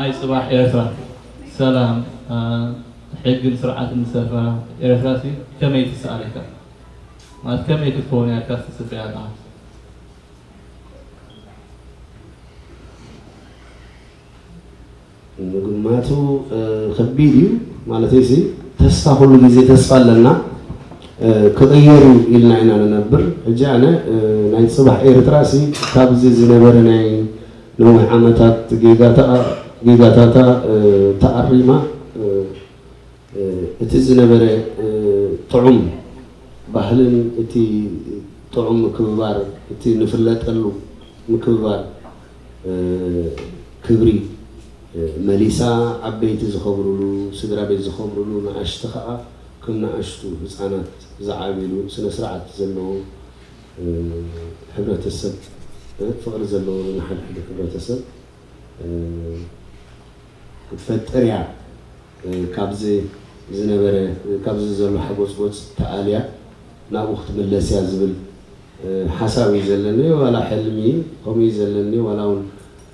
ናይ ጽባሕ ኤርትራ ሰላም፣ አ፣ ሕግን ስርዓትን ዝሰፍራ ኤርትራ ሲ ከመይ ትስኣለካ? ማለት ከመይ ክትከውን እያ ኢልካ ትጽበያ ኣለኻ? ምግማቱ፣ እ፣ ከቢድ እዩ። ማለተይሲ ተስፋ፣ ኩሉ ግዜ ተስፋ ኣለና፣ እ፣ ክቕየር እዩ ኢልና ኢና ንነብር። ሕጂ ኣነ፣ እ፣ ናይ ጽባሕ ኤርትራ ሲ ካብዚ ዝነበረ ናይ ነዊሕ ዓመታት ጌጋታ፣ ጌጋታታ፣ እ፣ ተኣሪማ፣ እ፣ እ፣ እቲ ዝነበረ፣ እ፣ ጥዑም ባህልን እቲ ጥዑም ምክብባር፣ እቲ ንፍለጠሉ ምክብባር፣ እ፣ ክብሪ፣ እ፣ መሊሳ ዓበይቲ ዝኸብሩሉ፣ ስድራ ቤት ዝኸብሩሉ፣ ንኣሽቲ ኸኣ ከም ንኣሽቱ ህጻናት ዝዓብሉ ስነ ስርዓት ዘለዎ፣ እ፣ ሕብረተሰብ፣ እ፣ ፍቕሪ ዘለዎ ንሓድሕዱ ሕብረተሰብ፣ እ፣ ክትፈጥር እያ። እ፣ ካብዚ ዝነበረ፣ ካብዚ ዘሎ ሓጎጽጎጽ ተኣልያ ናብኡ ክትምለስ እያ ዝብል፣ እ፣ ሓሳብ እዩ ዘለኒ። ዋላ ሕልሚ ከምኡ እዩ ዘለኒ። ዋላ እውን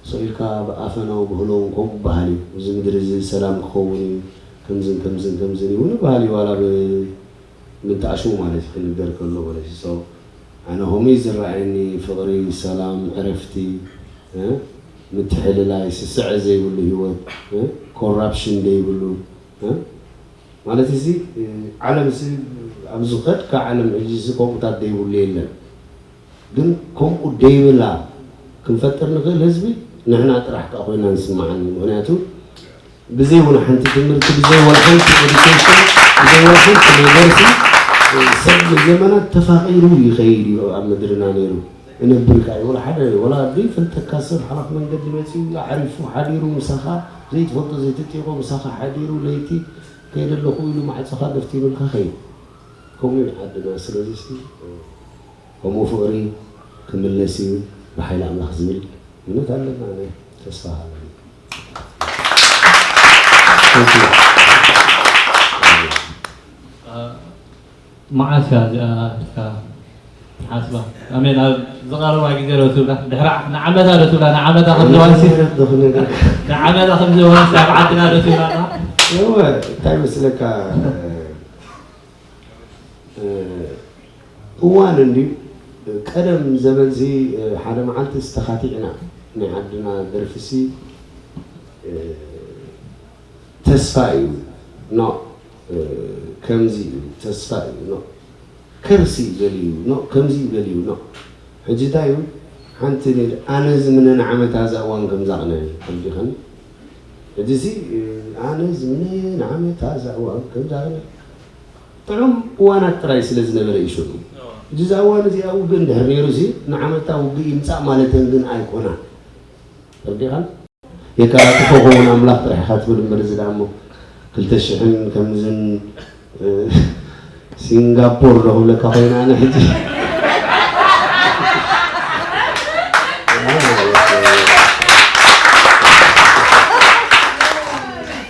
ሰው ኢልካ ብኣፈናው ብህሎ እውን ከምኡ በሃል እዩ። እዚ ምድሪ እዚ ሰላም ክኸውን እዩ፣ ከምዝን ከምዝን ከምዝን እዩ እውን በሃል እዩ። ዋላ ብ-፣ ምንታኣሽሙ ማለት እዩ፣ ክንገር ከሎ ማለት እዩ። So፣ ኣነ ከምኡ እዩ ዝረኣየኒ፣ ፍቕሪ፣ ሰላም፣ ዕረፍቲ፣ እ፣ ምትሕልላይ፣ ስስዐ ዘይብሉ ህይወት፣ እ፣ ኮራፕሽን ዘይብሉ፣ እ፣ ማለት እዚ፣ እ፣ ዓለም እዚ ኣብ ዝኸድካ ዓለም ሕጂ እዚ ከምኡታት ዘይብሉ የለን። ግን ከምኡ ደይብላ ክንፈጥር ንኽእል ህዝቢ ንሕና ጥራሕ ከኣ ኮይና ንስምዓኒ። ምኽንያቱ ብዘይ ወላ ሓንቲ ትምህርቲ፣ ብዘይ ወላ ሓንቲ ኤዱኬሽን፣ ብዘይ ወላ ሓንቲ ነገርሲ ሰብ ንዘመናት ተፋቒሩ ይኸይድ እዩ ኣብ ምድርና ነይሩ። እነብር ከኣ እዩ። ወላ ሓደ፣ ወላ ዘይፈልጠካ ሰብ ሓላፍ መንገዲ መጺኡ ኣዕሪፉ ሓዲሩ ምሳኻ፣ ዘይትፈልጦ ዘይትጢቖ ምሳኻ ሓዲሩ ለይቲ ከይደ ኣለኹ ኢሉ ማዕጾኻ ደፍቲኑልካ ኸይድ። ከምኡ እዩ ዓድና። ስለዚ ሲ ከምኡ ፍቕሪ ክምለስ እዩ ብሓይሊ ኣምላኽ ዝብል እምነት ኣለና። ኣነ ተስፋ ኣለኒ። መዓስ እያ እዚኣ ኢልካ ትሓስባ? ኣሜን። ኣብ ዝቐረባ ግዜ ዶ ትብላ? ድሕሪ ዓ-፣ ንዓመታ ዶ ትብላ? ንዓመታ ከም ዘዋሲ? ንዓመታ ከም ዘዋሲ ኣብ ዓድና ዶ ትብላ? ኣለዋ? እወ፣ እንታይ መስለካ፣ እ፣ እዋን እንድዩ። ቀደም ዘመንሲ፣ እ፣ ሓደ መዓልቲ ዝተኻቲዕና ናይ ዓድና ደርፍሲ፣ እ፣ ተስፋ እዩ። ኖ፣ እ፣ ከምዚ እዩ፣ ተስፋ እዩ። ኖ፣ ከርሲ እዩ ገሊኡ። ኖ፣ ከምዚ እዩ ገሊኡ። ኖ፣ ሕጂ እንታይ እዩ? ሓንቲ ኔ-፣ ኣነ ዝምነ ንዓመታ እዛ እዋን ከምዛ ቅነ ተረዲኸኒ። ሕጂ እዚ፣ እ፣ ኣነ ዝምነ ንዓመታ እዛ እዋን ከምዛ ቅነ ጥዑም እዋናት ጥራይ ስለ ዝነበረ እዩ ሽዑ። ሕጂ እዛ እዋን እዚኣ ውግእ እንድሕር ነይሩ ሲ ንዓመታ ውግእ ይምጻእ ማለተን ግን ኣይኮናን። ተረዲኻን? የቀላጥፎ ከውን ኣምላኽ ጥራሕ ኢኻ ትብል እምበር፣ እዚ ደኣ እሞ ክልተ ሽሕን ከምዝን፣ እ፣ ሲንጋፖር ዶ ክብለካ ኮይነ ኣነ ሕጂ።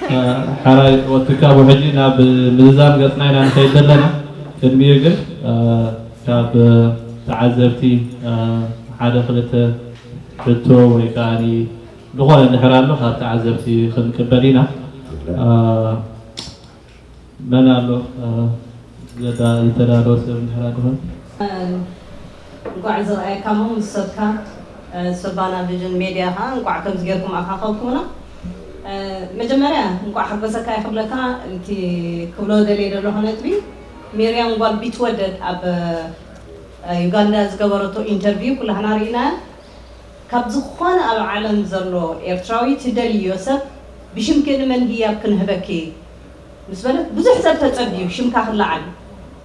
እ፣ ሕራይ ወትካቡ ሕጂ ናብ ምዝዛም ገጽና ኢና ንኸይድ ዘለና። ቅድሚኡ ግን፣ እ፣ ካብ ተዓዘብቲ፣ እ፣ ሓደ ክልተ ሕቶ ወይ ከኣ ዝኾነ እንድሕር ኣሎ ካብ ተዓዘብቲ ክንቅበል ኢና። እ፣ መን ኣሎ፣ እ፣ ዘዳ-፣ ዝተዳለወ ሰብ እንድሕር ኣሎ? እንቋዕ ዝረኣየካ እሞ ምስ ሰብካ፣ እ፣ ሰባና ቪዥን ሜድያ ኸዓ እንቋዕ ከምዚ ጌርኩም ኣኻኸብኩምና። እ፣ መጀመርያ እንቋዕ ሓጎሰካ ይኽብለካ። እቲ ክብሎ ደልየ ዘለኹ ነጥቢ፣ ሚርያም ጓል ቢትወደድ ኣብ፣ እ፣ ዩጋንዳ ዝገበረቶ ኢንተርቪው ኩላህና ርኢናያ። ካብ ዝኾነ ኣብ ዓለም ዘሎ ኤርትራዊ ትደልዮ ሰብ ብሽምኪ ንመን ህያብ ክንህበኪ ምስ በለት ብዙሕ ሰብ ተጸብዩ ሽምካ ክለዓል።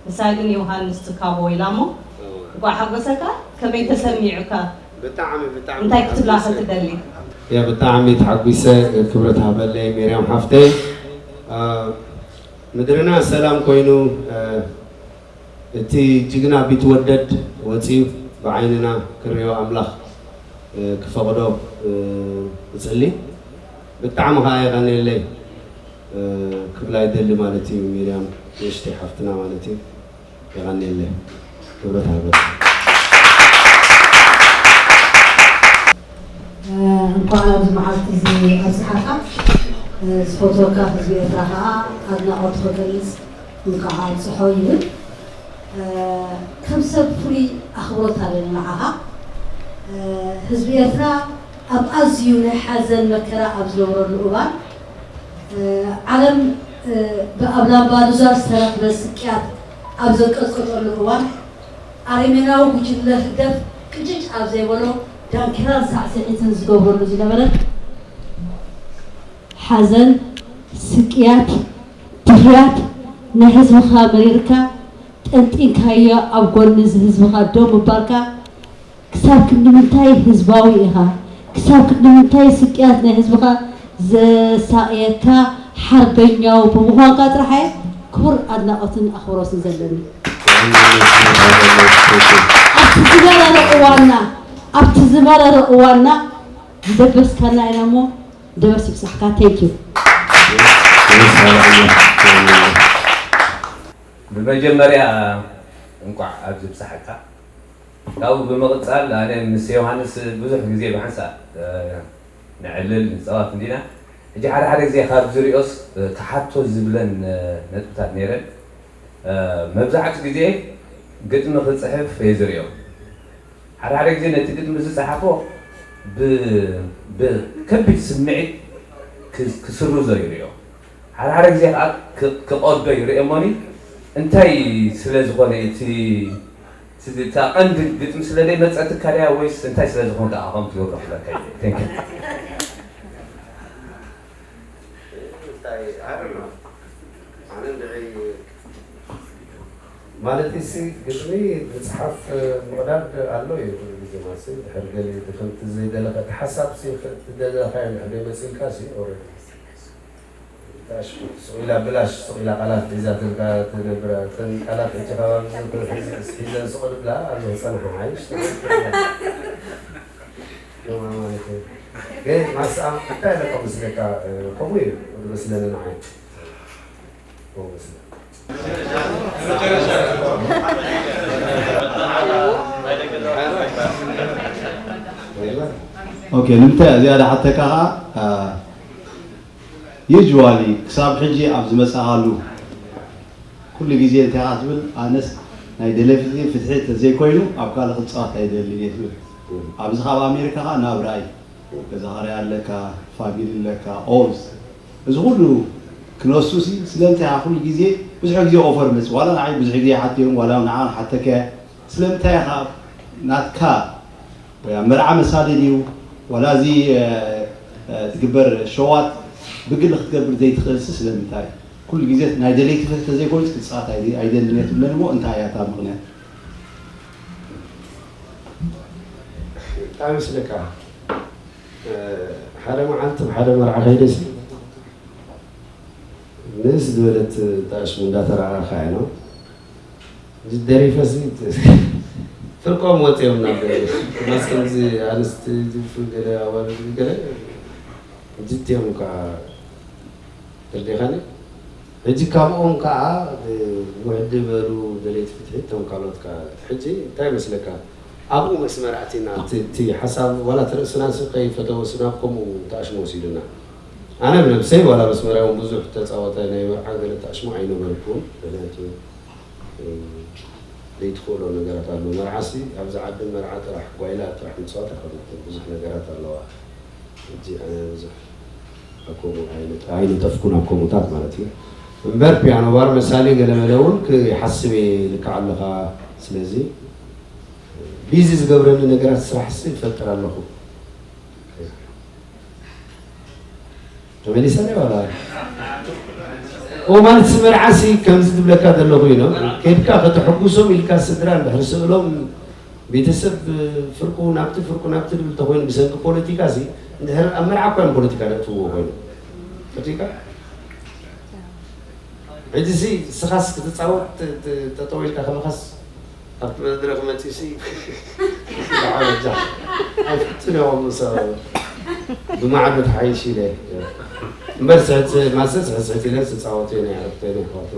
ንሳ ግን ዮሃንስ ትካቦ ኢላ እሞ እንቋዕ ሓጎሰካ። ከመይ ተሰሚዑካ? ብጣዕሚ፣ ብጣዕሚ እንታይ ክትብላ ተሓጒሰ። ክትደሊ? ያ፣ ብጣዕሚ ተሓጒሰ፣ ክብረት ሃበለይ ሜርያም ሓፍተይ። አ፣ ምድርና ሰላም ኮይኑ፣ አ፣ እቲ ጅግና ቢትወደድ ወፂኡ ብዓይንና ክንሪኦ ኣምላኽ፣ እ፣ ክፈቕዶ፣ እ፣ እጽሊ። ብጣዕሚ ኸዓ የቐንየለይ፣ እ፣ ክብላ ይደሊ ማለት እዩ። ሚርያም ንእሽተይ ሓፍትና ማለት እዩ። የቐንየለይ። ክብረት ሃበለይ። እንኳዕ ኣብዚ መዓልቲ እዚ ኣብፅሓካ። ዝፈትወካ ህዝቢ ኤርትራ ከዓ ኣድናቆቱ ክገልፅ እንኳዕ ኣብፅሖ ይብል። ከም ሰብ ፍሉይ ኣኽብሮት ኣለኒ ንዓኻ። ህዝቢ ኤርትራ ኣብ ኣዝዩ ናይ ሓዘን መከራ ኣብ ዝነበረሉ እዋን፣ ዓለም ብኣብ ላምባዱዛ ዝተረኽበ ስቅያት ኣብ ዘንቀጥቀጠሉ እዋን፣ ኣረሜናዊ ጉጅለ ህግደፍ ቅጭጭ ኣብ ዘይበሎ ዳንኬራን ሳዕስዒትን ዝገብረሉ ዝነበረ ሓዘን፣ ስቅያት፣ ድሕርያት ናይ ህዝብኻ መሪርካ ጠንጢንካዮ ኣብ ጎኒ እዚ ህዝብኻ ደው ምባልካ ክሳብ ክንዲ ምንታይ ህዝባዊ ኢኻ? ክሳብ ክንዲ ምንታይ ስቅያት ናይ ህዝብኻ ዘሳቕየካ ሓርበኛዊ ብምዃንካ ጥራሕ እየ ክቡር ኣድናቖትን ኣኽብሮትን ዘለኒ። ኣብቲ ዝመረረ እዋንና ኣብቲ ዝመረረ እዋንና ዝደበስካና ኢና እሞ ደበስ ይብጻሕካ። Thank you። ብመጀመርያ እንቋዕ ኣብዚ ብጻሕካ። ካብኡ ብምቕጻል ኣነ ምስ ዮሃንስ ብዙሕ ግዜ ብሓንሳእ ነዕልል ንጻወት እንዲና። ሕጂ ሓደ ሓደ ግዜ ካብ ዝሪኦስ ክሓቶ ዝብለን ነጥብታት ነይረን። መብዛሕትኡ ግዜ ግጥሚ ክጽሕፍ እየ ዝሪኦ። ሓደ ሓደ ግዜ ነቲ ግጥሚ ዝጸሓፎ ብከቢድ ስምዒት ክስርዞ ይሪኦ። ሓደ ሓደ ግዜ ከዓ ክቐዶ ይርኤ እሞኒ እንታይ ስለ ዝኾነ እቲ እታ ቀንዲ ግጥሚ ስለ ደይ መፀትካ ድያ ወይስ እንታይ ስለ ዝኾንካ ከምኡ ትገብሮ ክብለካ እዩ። Thank you። ማለት ሲ ግጥሚ ምፅሓፍ ምቕዳድ ኣሎ እዩ ኩሉ ግዜ ማለት ሲ ድሕር ገሊ ከምቲ ዘይደለካ እቲ ሓሳብ ሲ እቲ ደለካዮ እንድሕር ደይመፅልካ ሲ already ስቕ ኢላ ብላሽ ስቕ ኢላ ቃላት ሒዛትልካ ትነብር እተን ቃላት ሕጂ ከባቢ ሒዘን ስቕ ድብላ ኣብ ዝፀንሓ ሓይሽ ማለት እዩ። ግን ማስኣ እንታይ ኢለ ከም ዝብለካ ከምኡ እዩ ዝመስለኒ ንዓይ ከምኡ መስለ ኦኬ ንምንታይ ዝያዳ ሓተካ ከዓ usually ክሳብ ሕጂ ኣብ ዝመፃኻሉ ኩሉ ግዜ እንታይ ኢኻ ትብል ኣነስ ናይ ደለይ ፍትሒ ፍትሒ ተዘይኮይኑ ኣብ ካልእ ክፃወት ኣይደልን እየ ትብል ኣብዚ ካብ ኣሜሪካ ከዓ ናብራ እዩ ገዛ ኸራይ ኣለካ ፋሚሊ ኣለካ ኦልስ እዚ ኩሉ ክነሱ ሲ ስለምንታይ ኢኻ ኩሉ ግዜ ብዙሕ ግዜ ኦፈር መጽ ዋላ ንዓይ ብዙሕ ግዜ ሓትዮም ዋላ ንዓ ሓተከ ስለምንታይ ኢኻ ናትካ ወይ ኣብ መርዓ መሳሊ ድዩ ዋላ እዚ ትግበር ሸዋት ብግሊ ክትገብር ዘይትኽእል ሲ ስለምንታይ ኩሉ ግዜ ናይ ደለይቲ ፍትሒ ተዘይኮይኑ ክትጻወት ኣይደልን እየ ትብለኒ እሞ እንታይ እያ እታ ምኽንያት እንታይ መስለካ ሓደ መዓልቲ ብሓደ መርዓ ከይደሲ ንእስ ዝበለት ጣሽሙ እንዳተራኣኻ ኢና ደሪፈሲ ፍርቆም ወፅዮም ናብ ማስ ከምዚ ኣንስቲ ዝፍል ገለ ኣዋልድ ገለ ጅትዮም ከዓ ተርዲኻኒ ሕጂ ካብኦም ከዓ ውሕድ በሉ ደለይቲ ፍትሒ እቶም ካልኦት ከዓ ሕጂ እንታይ መስለካ ኣብኡ መስመር ኣቲና እቲ ሓሳብ ዋላ እቲ ርእስና ስ ከይፈተወ ስ ናብ ከምኡ ተኣሽሞ ወሲዱና ኣነ ብነብሰይ ዋላ መስመራይ እውን ብዙሕ ተፃወተ ናይ መርዓ ገለ ተኣሽሞ ኣይነበርኩን ምክንያቱ ዘይትኽእሎ ነገራት ኣሎ መርዓሲ ኣብዚ ዓዲ መርዓ ጥራሕ ጓይላ ጥራሕ ምፅዋት ኣይኮነትን ብዙሕ ነገራት ኣለዋ ሕጂ ኣነ ብዙሕ ኣይነጠፍኩን ኣብ ከምኡታት ማለት እዩ እምበር ፒያኖ ባር መሳሊ ገለመለ እውን ክሓስብ እየ ልክዓ ኣለኻ ስለዚ ቢዚ ዝገብረኒ ነገራት ስራሕ ሲ ይፈጥር ኣለኹ ተመሊሰ ዶ ዋላ ኦ ማለት ስመርዓሲ ከምዚ ትብለካ ዘለኹ እዩ ነው ከድካ ከተሐጉሶም ኢልካ ስድራ እንድሕር ስእሎም ቤተሰብ ፍርቁ ናብቲ ፍርቁ ናብቲ ድብል ተኮይኑ ብሰንኪ ፖለቲካ ሲ እንድሕር ኣብ መርዓ እኳ ፖለቲካ ነእትዎ ኮይኑ ፈቲካ ሕጂ ሲ ስኻስ ክትፃወት ጠጠው ኢልካ ከለኻስ ኣብቲ መድረኽ መፂሲ በዓል ጃሕ ኣይፍትን እዮም ምስ ብማዕዶ ተሓይሽ ኢለ እምበር ስሕት ማሰ ስሕስሕት ኢለ ዝፃወት እየ ናይ ዕረፍተ ናይ ኣሕዋቱ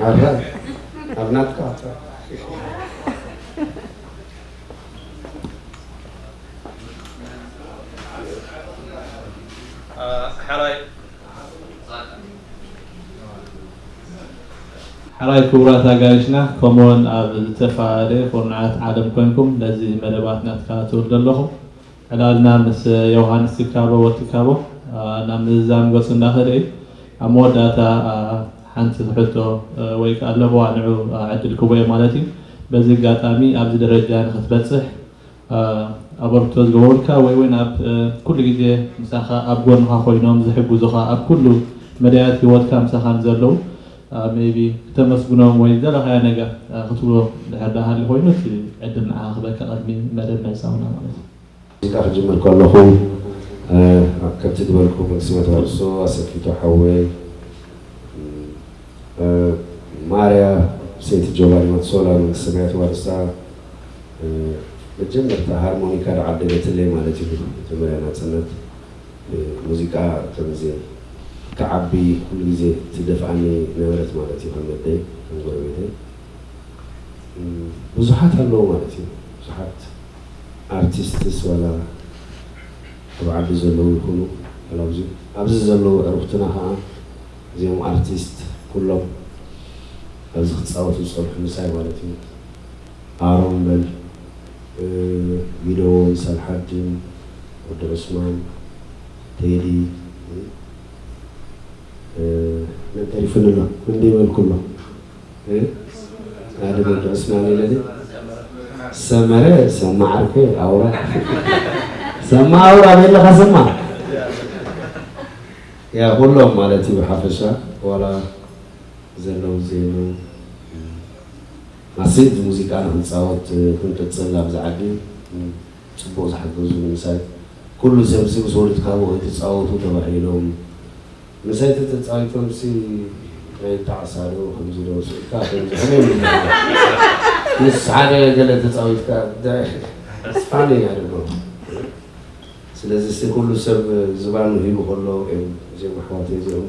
ሓራ ኣብ ናትካ ኣታ ሓራይ ሓራይ ክቡራት ኣጋይሽና፣ ከምኡውን ኣብ ዝተፈላለየ ኩርናዓት ዓለም ኮንኩም ነዚ መደባትና ትከታተሉ ዘለኹም፣ ዕላልና ምስ ዮሃንስ ትካቦ ወትካቦ ናብ ምዝዛም ገጹ እንዳኸደ እዩ። ኣብ መወዳእታ ሓንቲ ሕቶ ወይ ከኣ ኣለዋ ንዑ ዕድል ክቦ ማለት እዩ። በዚ ኣጋጣሚ ኣብዚ ደረጃ ንኽትበጽሕ ኣበርክቶ ዝገበሩልካ ወይ እውን ኣብ ኩሉ ግዜ ምሳኻ ኣብ ጎንኻ ኮይኖም ዝሕግዙኻ ኣብ ኩሉ መዳያት ህይወትካ ምሳኻ ንዘለዉ ሜቢ ክተመስግኖም ወይ ዝደለኻዮ ነገር ክትብሎ ድሕር ዳሃሊ ኮይኑ እቲ ዕድል ንዓኻ ክበካ ቅድሚ መደብ ምዕጻውና ማለት እዩ። ሙዚቃ ክጅምር ከለኹ ከምቲ ዝበልኩ መንግስቲ መተዋርሶ ኣሰኪቶ ሓወይ ማርያ ሰይቲ ጆባኒ ማትሶላ መንግስቲ ሰማያት ዋርሳ መጀመርታ ሃርሞኒካ ደዓደገትለይ ማለት እዩ። መጀመርያ ናፅነት ሙዚቃ ከምዚ ክዓቢ ኩሉ ግዜ ትደፍኣኒ ነበረት ማለት እዩ። ከም መደይ ከም ጎረቤተይ ብዙሓት ኣለዉ ማለት እዩ። ብዙሓት ኣርቲስትስ ዋላ ኣብ ዓዲ ዘለዉ ይኹኑ ዋላ ኣብዚ ኣብዚ ዘለዉ ዕሩኽትና ከዓ እዚኦም ኣርቲስት ኩሎም ኣብዚ ክፃወቱ ዝፀንሑ ምሳይ ማለት እዩ። ኣሮን በል ቪዶ፣ ሳልሓዲን፣ ወዲ ዑስማን፣ ቴዲ፣ መን ተሪፉኒ ኣሎ? ክንደይ በልኩ ኣሎ? ሓደ ወዲ ዑስማን ኢለ ሰመረ ሰማ ዓርከ ኣውራ ሰማ ኣውራ ቤለኻ ሰማ ያ ኩሎም ማለት እዩ ብሓፈሻ ዋላ ዘለዉ ዘየለዉ ማስብ ሙዚቃ ንክንፃወት ክንቅፅል ኣብዚ ዓዲ ፅቡቅ ዝሓገዙ ንምሳይ ኩሉ ሰብ ሲ ምስ ወለድካ ብኡ ኣይትፃወቱ ተባሂሎም ምሳይ ተተፃዊቶም ሲ ናይ ጣዕሳ ዶ ከምዚ ዶ ስእካ ከምዚ ከመይ ምስ ሓደ ገለ ተፃዊትካ ስፋኒ ኣደሎ ስለዚ ሲ ኩሉ ሰብ ዝባኑ ሂቡ ከሎ እዮም እዚኦም ኣሕዋት እዚኦም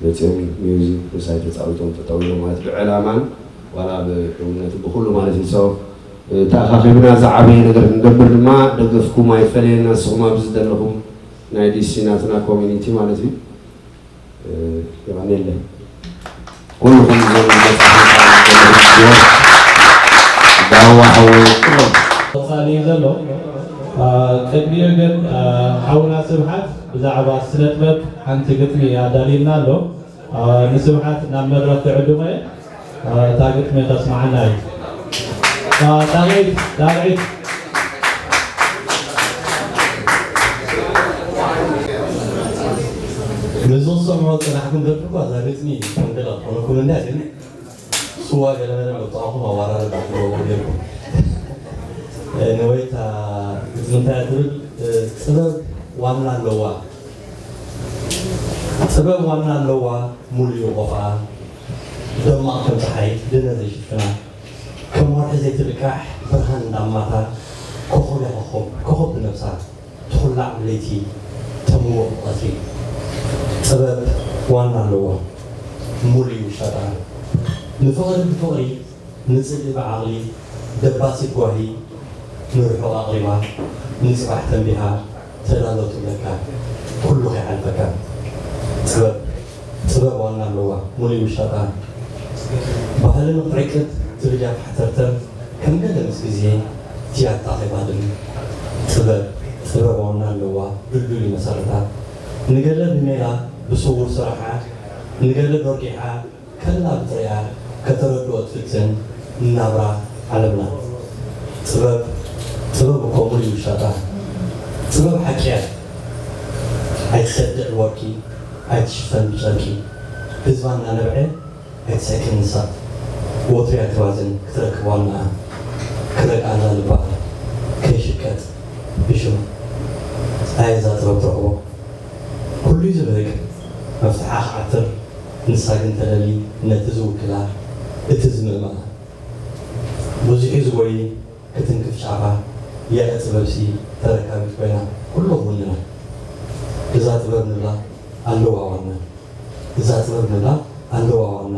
መፅኦም ሚውዚክ ምሳይ ተፃዊቶም ጠጠው ኢሎም ማለት ብዕላማን ዋላ ብሕውነት ብኩሉ ማለት እዩ ሰው ተኣኻኺብና ዝዓበየ ነገር ክንገብር ድማ ደገፍኩም ኣይፈለየና ንስኹም ኣብዚ ዘለኹም ናይ ዲሲ ናትና ኮሚኒቲ ማለት እዩ የቐኔለ ኩልኹም ዳዋ ሓወይ ኩሎም ተሳሊ እዩ ዘሎ ቅድሚኡ ግን ሓውና ስብሓት ብዛዕባ ስነ ጥበብ ሓንቲ ግጥሚ ኣዳልዩልና ኣሎ። ንስብሓት ናብ መድረኽ ክዕድሞ እየ። እታ ግጥሚ ከስምዓና እዩ። ጣቕዒት ጣቕዒት። ንዝሰምዖ ፅናሕኩም ደርፊ እኳ እዛ ግጥሚ ፈንቅላ ክኾነኩም እንድያ ግን ስዋ ገለመለ መብፅኣኹም ኣዋራርድ ኣትገብሩ ጌርኩም ንወይታ ግጥሚ እንታይ ትብል ጥበብ ዋና ኣለዋ ጥበብ ዋና ኣለዋ ሙሉእ እዩ ቆፍኣ ደማቕ ከም ፀሓይ ድነ ዘይሽፍና ከም ወርሒ ዘይትልቃሕ ብርሃን እንዳማታ ኮኾብ እያ ኮኾብ ኮኾብ ብነብሳ ትኹላዕ ብለይቲ ተምውቕ ብቐትሪ ጥበብ ዋና ኣለዋ ሙሉእ እዩ ውሻጣ ንፍቕሪ ብፍቕሪ ንጽልኢ ብዓቕሊ ደባሲት ጓሂ ንርሑቕ ኣቕሪባ ንጽባሕ ተንቢሃ ተዳሎ ትብለካ ኩሉ ከይሓልፈካ ጥበብ ጥበብ ዋና ኣለዋ ሙሉእ ውሻጣ ባህሊ ንኽትዕቅብ ትብል እያ ትሕተርተር ከም ገለ ምስ ግዜ ትያታ ከይባድም ጥበብ ጥበብ ዋና ኣለዋ ድልዱል እዩ መሰረታ ንገለ ብሜላ ብስውር ስራሓ ንገለ ዶርቂሓ ከላ ብጥሪኣ ከተረድኦ ትፍትን ናብራ ዓለምና ጥበብ ጥበብ እኮ ሙሉ እዩ ሻጣ ጥበብ ሓቂ እያ ኣይትሰድዕ ብወርቂ ኣይትሽፈን ብጨርቂ ህዝባ እናነብዐ ኣይትስሕቅን ንሳ ወትሩ እያ ትባዝን ክትረክብ ዋናኣ ክረግኣላ ልባ ከይሽቀጥ ብሽም ኣየዛ ጥበብ ትረኽቦ ኩሉ እዩ ዝብህግ መፍትሓ ክዓትር ንሳ ግን ተለሊ ነቲ ዝውክላ እቲ ዝምእመኣ ብዙሕ እዩ ዝጎይ ክትንክፍ ጫፋ የዐ ጥበብሲ ተረካቢት ኮይና ኩሉ ክውንና እዛ ጥበብ ንብላ ኣለዋ ዋና እዛ ጥበብ ንብላ ኣለዋ ዋና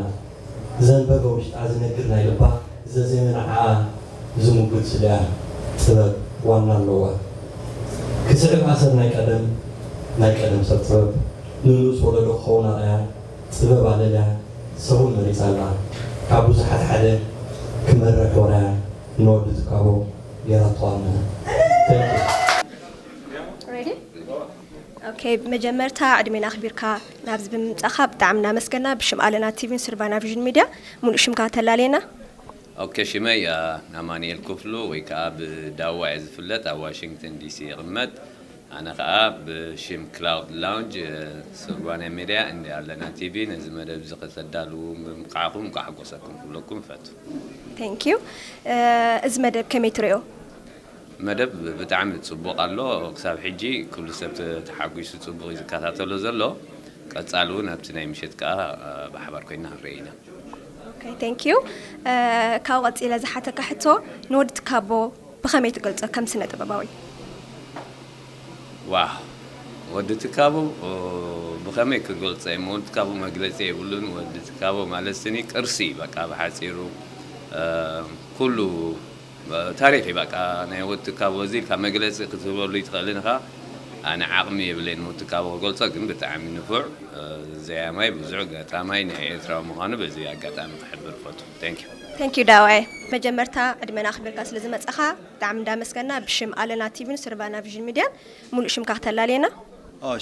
ዘንበበ ውሽጣ ዝነግር ናይ ልባ ዘዜመ ንዓኣ ዝምጉት ስለ እያ ጥበብ ዋና ኣለዋ ክስዕብ ኣሰር ናይ ቀደም ናይ ቀደም ሰብ ጥበብ ንንኡስ ወለዶ ክኸውን ኣርኣያ፣ ጥበብ ኣለልያ፣ ሰብውን መሪጻ ኣላ። ካብ ብዙሓት ሓደ ክመርሕ ወራያ ንወዲ ትካቦ ገይራቶ ኣላ። Thank you። ሬዲ? ኦኬ፣ ብመጀመርታ ዕድሜና ኣኽቢርካ ናብዚ ብምምጻኻ ብጣዕሚ እናመስገና ብሽም ኣለና ቲቪን ሱርባና ቪዥን ሚድያ ሙሉእ ሽምካ ተላለየና። ኦኬ፣ ሽመይ ኣማኑኤል ክፍሉ ወይ ከዓ ብዳዋ እየ ዝፍለጥ፣ ኣብ ዋሽንግተን ዲሲ ይቕመጥ። ኣነ ከዓ ብሽም ክላውድ ላውንጅ፣ ሱርባና ሚድያ እንዲ ኣለና ቲቪ ነዚ መደብ እዚ ከተዳልዉ ብምብቃዕኩም ከዓ ሓጎሰኩም ክብለኩም እፈቱ። Thank you። እዚ መደብ ከመይ ትሪኦ? መደብ ብጣዕሚ ጽቡቕ ኣሎ። ክሳብ ሕጂ ኩሉ ሰብ ተ- ተሓጒሱ ጽቡቕ እዩ ዝከታተሎ ዘሎ። ቀጻሊ እውን ኣብቲ ናይ ምሸት ከዓ ብሓባር ኮይና ክንርኢ ኢና። Okay, thank you። ካብኡ ቀጺለ ዝሓተካ ሕቶ፣ ንወዲ ትካቦ ብኸመይ ትገልጾ ከም ስነ ጥበባዊ? ዋው፣ ወዲ ትካቦ ብኸመይ ክገልጾ እየ? ወዲ ትካቦ መግለጺ የብሉን። ወዲ ትካቦ ማለት ስኒ ቅርሲ እዩ። በቃ ብሓጺሩ ኩሉ ታሪኽ እዩ። በቃ ናይ ወዲ ትካቦ እዚ ኢልካ መግለጺ ክትህበሉ ይትኽእልን ኢኻ። ኣነ ዓቕሚ የብለይን ወዲ ትካቦ ክገልጾ፣ ግን ብጣዕሚ ንፉዕ ዘያማይ፣ ብዙሕ ገጣማይ፣ ናይ ኤርትራዊ ምዃኑ በዚ ኣጋጣሚ ክሕብር እፈቱ። Thank you። Thank you ዳዋይ። መጀመርታ ዕድመና ኣኽቢርካ ስለ ዝመጻኻ ብጣዕሚ እንዳመስገና ብሽም ኣለና ቲቪን ሱርባና ቪዥን ሚድያን ሙሉእ ሽምካ ክተላልየና።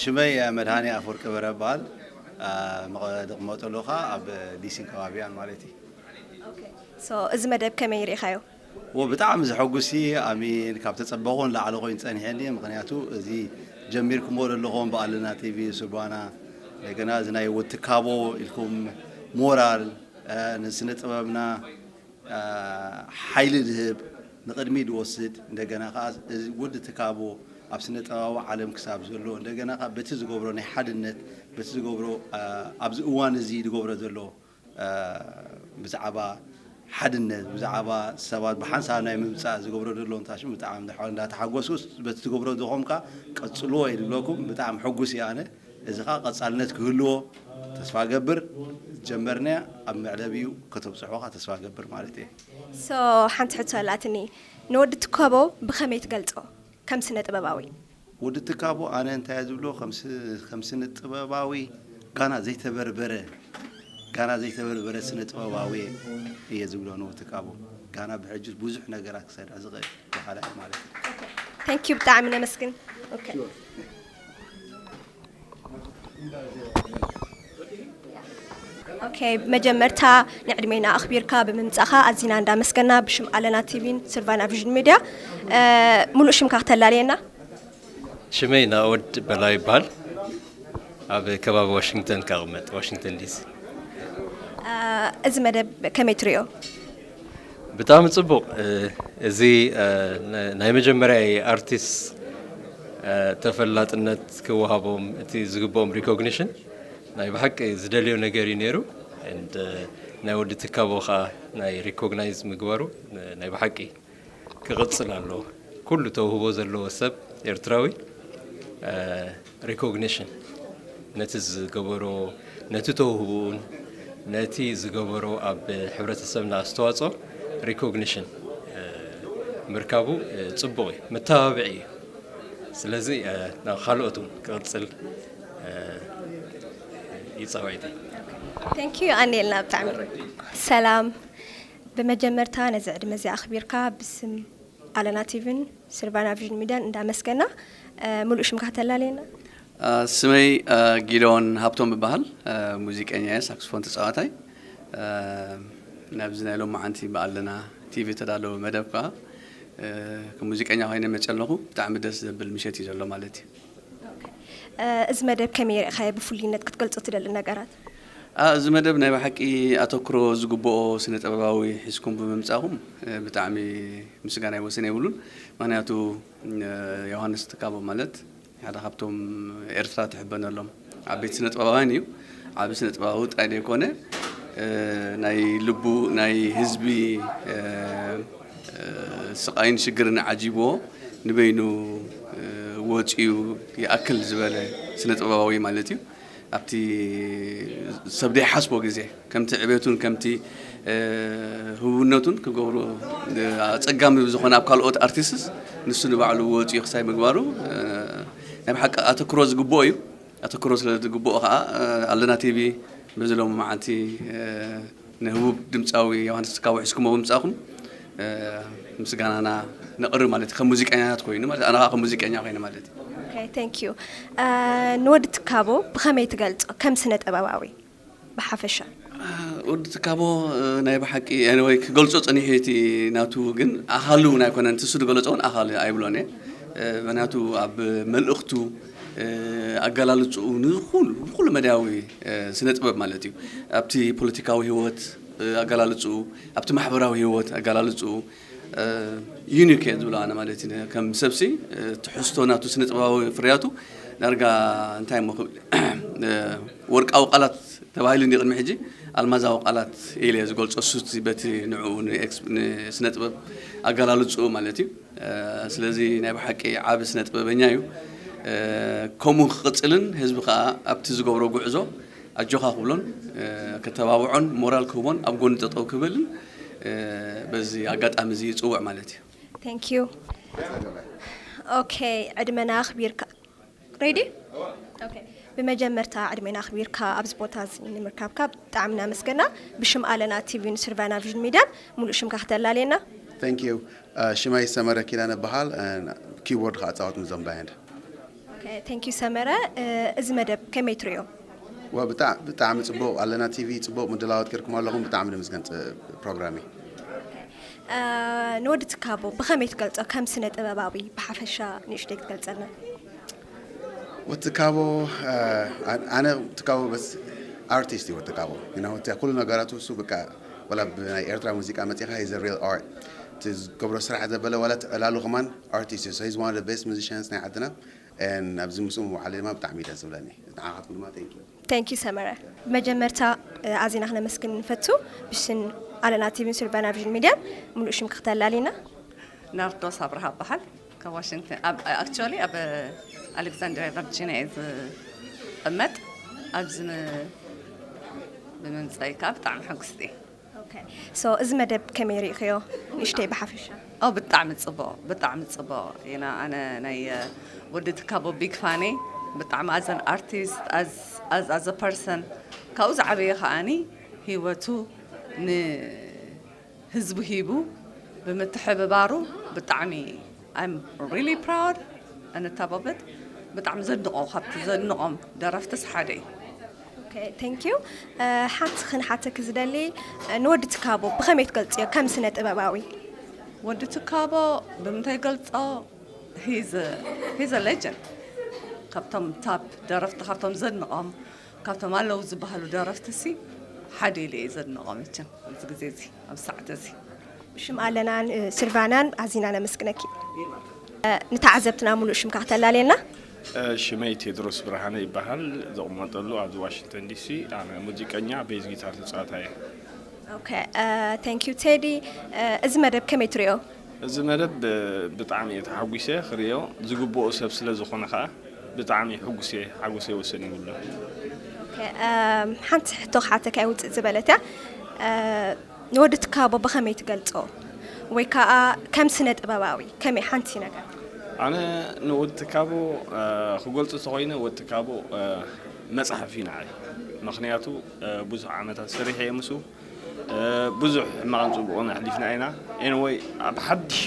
ሽመይ መድሃኔ ኣፈወርቂ በረ እበሃል። ዝቕመጠሉ ኸዓ ኣብ ዲሲን ከባቢኣን ማለት እዩ። So እዚ መደብ ከመይ ርኢኻዮ? ዎ ብጣዕሚ ዘሐጉስ እዩ። ኣሚን ካብ ተጸበኹ ንላዕሊ ኮይኑ ጸኒሐኒ። ምኽንያቱ እዚ ጀሚርኩሞ ዘለኹም ብኣለና ቲቪ ሱርባና እንደገና እዚ ናይ ወትካቦ ኢልኩም ሞራል ንስነ ጥበብና ሓይሊ ዝህብ ንቕድሚ ዝወስድ እንደገና ከዓ እዚ ወዲ ትካቦ ኣብ ስነ ጥበባዊ ዓለም ክሳብ ዘሎ እንደገና ከዓ በቲ ዝገብሮ ናይ ሓድነት በቲ ዝገብሮ ኣብዚ እዋን እዚ ዝገብሮ ዘሎ ብዛዕባ ሓድነት ብዛዕባ ሰባት ብሓንሳብ ናይ ምምፃእ ዝገብሮ ዘሎ እንታሽም ብጣዕሚ እንዳተሓጎስኩስ በቲ ትገብሮ ዝኾም ከዓ ቀፅልዎ እየ ዝብለኩም። ብጣዕሚ ሕጉስ እየ ኣነ። እዚ ከዓ ቀፃልነት ክህልዎ ተስፋ ገብር። ጀመርናያ ኣብ መዕለቢኡ ከተብፅሖ ከዓ ተስፋ ገብር ማለት እየ። So ሓንቲ ሕቶ ኣላትኒ፣ ንወዲ ትካቦ ብኸመይ ትገልፆ ከም ስነ ጥበባዊ? ወዲ ትካቦ ኣነ እንታይ ዝብሎ ከም ስነ ጥበባዊ ጋና ዘይተበርበረ ጋና ዘይተበርበረ ስነ ጥበባዊ እየ ዝብሎ ንወዲ ትካቦ። ጋና ብሕጂ ብዙሕ ነገራት ክሰርሕ ዝኽእል በሓላይ ማለት እዩ። Thank you ብጣዕሚ ነመስግን። Okay። መጀመርታ ንዕድሜና ኣኽቢርካ ብምምጻኻ ኣዚና እንዳመስገና ብሽም ኣለና ቲቪን ስልቫና ቪዥን ሚድያ። ሙሉእ ሽምካ ክተላልየና? ሽመይ ናኦድ በላው ይበሃል። ኣብ ከባቢ ዋሽንግተን ከቕመጥ ዋሽንግተን ዲሲ። እዚ መደብ ከመይ ትሪኦ? ብጣዕሚ ጽቡቕ። እዚ ናይ መጀመርያ ኣርቲስት ተፈላጥነት ክወሃቦም እቲ ዝግብኦም ሪኮግኒሽን ናይ ብሓቂ ዝደልዮ ነገር እዩ ነይሩ። ናይ ወዲ ትካቦ ከዓ ናይ ሪኮግናይዝ ምግባሩ ናይ ብሓቂ ክቕጽል ኣለዎ። ኩሉ ተውህቦ ዘለዎ ሰብ ኤርትራዊ ሪኮግኒሽን ነቲ ዝገበሮ ነቲ ተውህቦኡን ነቲ ዝገበሮ ኣብ ሕብረተሰብና ኣስተዋፅኦ ሪኮግኒሽን ምርካቡ ፅቡቕ እዩ፣ መተባብዒ እዩ። ስለዚ ናብ ካልኦት እውን ክቕፅል እዩ ፃውዒተይ። Thank you ኣኔልና ብጣዕሚ ሰላም። ብመጀመርታ ነዚ ዕድመ እዚ ኣኽቢርካ ብስም ኣለና ቲቪን ስልቫና ቪዥን ሚድያን እንዳመስገና። ሙሉእ ሽምካ ተላልየና? ስመይ ጊዶን ሃብቶም እበሃል። ሙዚቀኛ እየ፣ ሳክስፎን ተፃዋታይ። ናብዚ ናይ ሎማዓንቲ ብኣለና ቲቪ ተዳለወ መደብ ከዓ ከም ሙዚቀኛ ኮይነ መፅእ ኣለኹ። ብጣዕሚ ደስ ዘብል ምሸት እዩ ዘሎ ማለት እዩ። እዚ መደብ ከመይ ርኢኻዮ? ብፍሉይነት ክትገልፆ ትደሊ ነገራት? እዚ መደብ ናይ ብሓቂ ኣተኩሮ ዝግብኦ ስነ ጥበባዊ ሒዝኩም ብምምፃእኹም ብጣዕሚ ምስጋና ይወሰን የብሉን። ምክንያቱ ዮሃንስ ትካቦ ማለት ሓደ ካብቶም ኤርትራ ትሕበነሎም ዓበይቲ ስነ ጥበባውያን እዩ። ዓቢ ስነ ጥበባዊ ጥራይ ዘይኮነ ናይ ልቡ ናይ ህዝቢ ስቓይን ሽግርን ዓጂብዎ ንበይኑ ወፂኡ ይኣክል ዝበለ ስነ ጥበባዊ ማለት እዩ። ኣብቲ ሰብ ዘይሓስቦ ግዜ ከምቲ ዕቤቱን ከምቲ ህቡብነቱን ክገብሮ ኣፀጋሚ ብዝኾነ ኣብ ካልኦት ኣርቲስትስ ንሱ ንባዕሉ ወፂኡ ክሳይ ምግባሩ ናይ ብሓቂ ኣተክሮ ዝግብኦ እዩ። ኣተክሮ ስለ ዝግብኦ ከዓ ኣለና ቲቪ በዚ ሎሚ መዓልቲ ንህቡብ ድምፃዊ ዮሃንስ ትካቦ ሒዝኩሞ ብምምፃእኩም ምስጋናና ነቕርብ ማለት እዩ። ከም ሙዚቀኛታት ኮይኑ ማለት ኣነ ከዓ ከም ሙዚቀኛ ኮይነ ማለት እዩ። ንወዲ ትካቦ ብኸመይ ትገልፆ ከም ስነ ጥበባዊ ብሓፈሻ? ወዲ ትካቦ ናይ ብሓቂ ወይ ክገልፆ ፀኒሑ እቲ ናቱ ግን ኣኻሉ እውን ኣይኮነን። እቲ እሱ ዝገለፆ እውን ኣኻል ኣይብሎን እየ። ምክንያቱ ኣብ መልእኽቱ ኣገላልፅኡ ንኩሉ ንኩሉ መዳያዊ ስነ ጥበብ ማለት እዩ። ኣብቲ ፖለቲካዊ ህይወት ኣገላልፅኡ፣ ኣብቲ ማሕበራዊ ህይወት ኣገላልፅኡ ዩኒክ እየ ዝብሎ ኣነ ማለት እዩ። ከም ሰብሲ ትሕዝቶ ናቱ ስነ ጥበባዊ ፍርያቱ ዳርጋ እንታይ ሞ ክብል ወርቃዊ ቃላት ተባሂሉ እንዲ ቅድሚ ሕጂ ኣልማዛዊ ቃላት ኢለ ዝገልፆ ሱቲ በቲ ንዕኡ ንስነ ጥበብ ኣገላልፅኡ ማለት እዩ። ስለዚ ናይ ብሓቂ ዓቢ ስነ ጥበበኛ እዩ። ከምኡ ክቕፅልን ህዝቢ ከዓ ኣብቲ ዝገብሮ ጉዕዞ ኣጆኻ ክብሎን ከተባብዖን ሞራል ክህቦን ኣብ ጎኒ ጠጠው ክብልን በዚ ኣጋጣሚ እዚ ይፅውዕ ማለት እዩ። Thank you. ኦኬ ዕድመና ኣኽቢርካ ሬዲ ኦኬ ብመጀመርታ ዕድሜና ኣኽቢርካ ኣብዚ ቦታ እዚ ንምርካብካ ብጣዕሚ እናመስገና ብሽም ኣለና ቲቪን ስርቫና ቪዥን ሚድያን ሙሉእ ሽምካ ክተላልየና። Thank you. ሽመይ ሰመረ ኪዳነ እበሃል። ኪቦርድ ከዓ እፃወት ምስዞም ባንድ። Thank you ሰመረ። እዚ መደብ ከመይ ትሪኦ? ብጣዕሚ ፅቡቅ ኣለና ቲቪ ፅቡቅ ምድላዋት ገርኩም ኣለኹም ብጣዕሚ ንምስገን ፕሮግራሚ። ንወዲ ትካቦ ብኸመይ ትገልፆ ከም ስነ ጥበባዊ ብሓፈሻ ንእሽተይ ክትገልፀልና? ወትካቦ ኣነ ትካቦ በስ ኣርቲስት እዩ ወትካቦ ግና ወትያ ኩሉ ነገራቱ እሱ በቃ ወላ ብናይ ኤርትራ ሙዚቃ መፂኻ he's a real art እቲ ዝገብሮ ስራሕ ዘበለ ወላ ዕላሉ ከማን artist is he's one of the best musicians ናይ ዓድና and ኣብዚ ምስኡ ምውዓለ ድማ ብጣዕሚ ደስ ዝብለኒ ንዓኻትኩም ድማ thank you Thank you ሰመረ። ብመጀመርታ ኣዚና ክነመስግን ንፈቱ ብሽን ኣለና ቲቪን ሱርባና ቪዥን ሚድያን ሙሉእ ሽም ክተላሊና። ናርዶስ ኣብርሃ እበሃል ካብ ዋሽንግተን actually ኣብ ኣሌክዛንድሪያ ቨርጂኒያ እየ ዝቕመጥ ኣብዚ ብምምፀይ ከዓ ብጣዕሚ ሕጉስቲ እየ so እዚ መደብ ከመይ ርኢኽዮ ንእሽተይ ብሓፈሻ ኦ ብጣዕሚ ፅቡቕ ብጣዕሚ ፅቡቕ ኢና ኣነ ናይ ወዲ ትካቦ big fan እየ ብጣዕሚ as an artist as as a person ካብኡ ዝዓበየ ከዓኒ ህይወቱ ንህዝቡ ሂቡ ብምትሕብባሩ ብጣዕሚ I'm really proud ኣነ ታቦበት ብጣዕሚ ዘድንቖ ካብቲ ዘድንቖም ደረፍትስ ሓደ እዩ Thank you ሓንቲ ክንሓተኪ ዝደሊ ንወዲ ትካቦ ብኸመይ ትገልፅዮ ከም ስነ ጥበባዊ ወዲ ትካቦ ብምንታይ ገልፆ he's a legend ካብቶም top ደረፍቲ ካብቶም ዘድንቖም ካብቶም ኣለዉ ዝበሃሉ ደረፍቲ ሲ ሓደ ኢለ እየ ዘድንቖ መቸም ኣብዚ ግዜ እዚ ኣብዚ ሰዓት እዚ ሽም ኣለናን ስልቫናን ኣዚና ነመስግነኪ ንተዓዘብትና ሙሉእ ሽምካ ክተላልየና ሽመይ ቴድሮስ ብርሃነ ይበሃል። ዝቕመጠሉ ኣብዚ ዋሽንግተን ዲሲ። ኣነ ሙዚቀኛ ቤዝ ጊታር ተፃዋታይ እየ። Thank you ቴዲ። እዚ መደብ ከመይ ትሪኦ? እዚ መደብ ብጣዕሚ እየ ተሓጒሰ ክሪኦ ዝግብኦ ሰብ ስለ ዝኾነ ከዓ ብጣዕሚ ሕጉስ እየ። ሓጎሰይ ወሰን የብሉን። ሓንቲ ሕቶ ክሓተካ ውፅእ ዝበለት እያ። ንወዲ ትካቦ ብኸመይ ትገልፆ ወይ ከዓ ከም ስነ ጥበባዊ ከመይ ሓንቲ ነገር ኣነ ንወዲ ትካቦ ክገልፁ ተኮይነ ወዲ ትካቦ መፅሓፍ እዩ ንዓይ ምክንያቱ ብዙሕ ዓመታት ሰሪሐ እየ ምስኡ ብዙሕ ሕማቕን ፅቡቕን ኣሕሊፍና ኢና anyway ኣብ ሓድሽ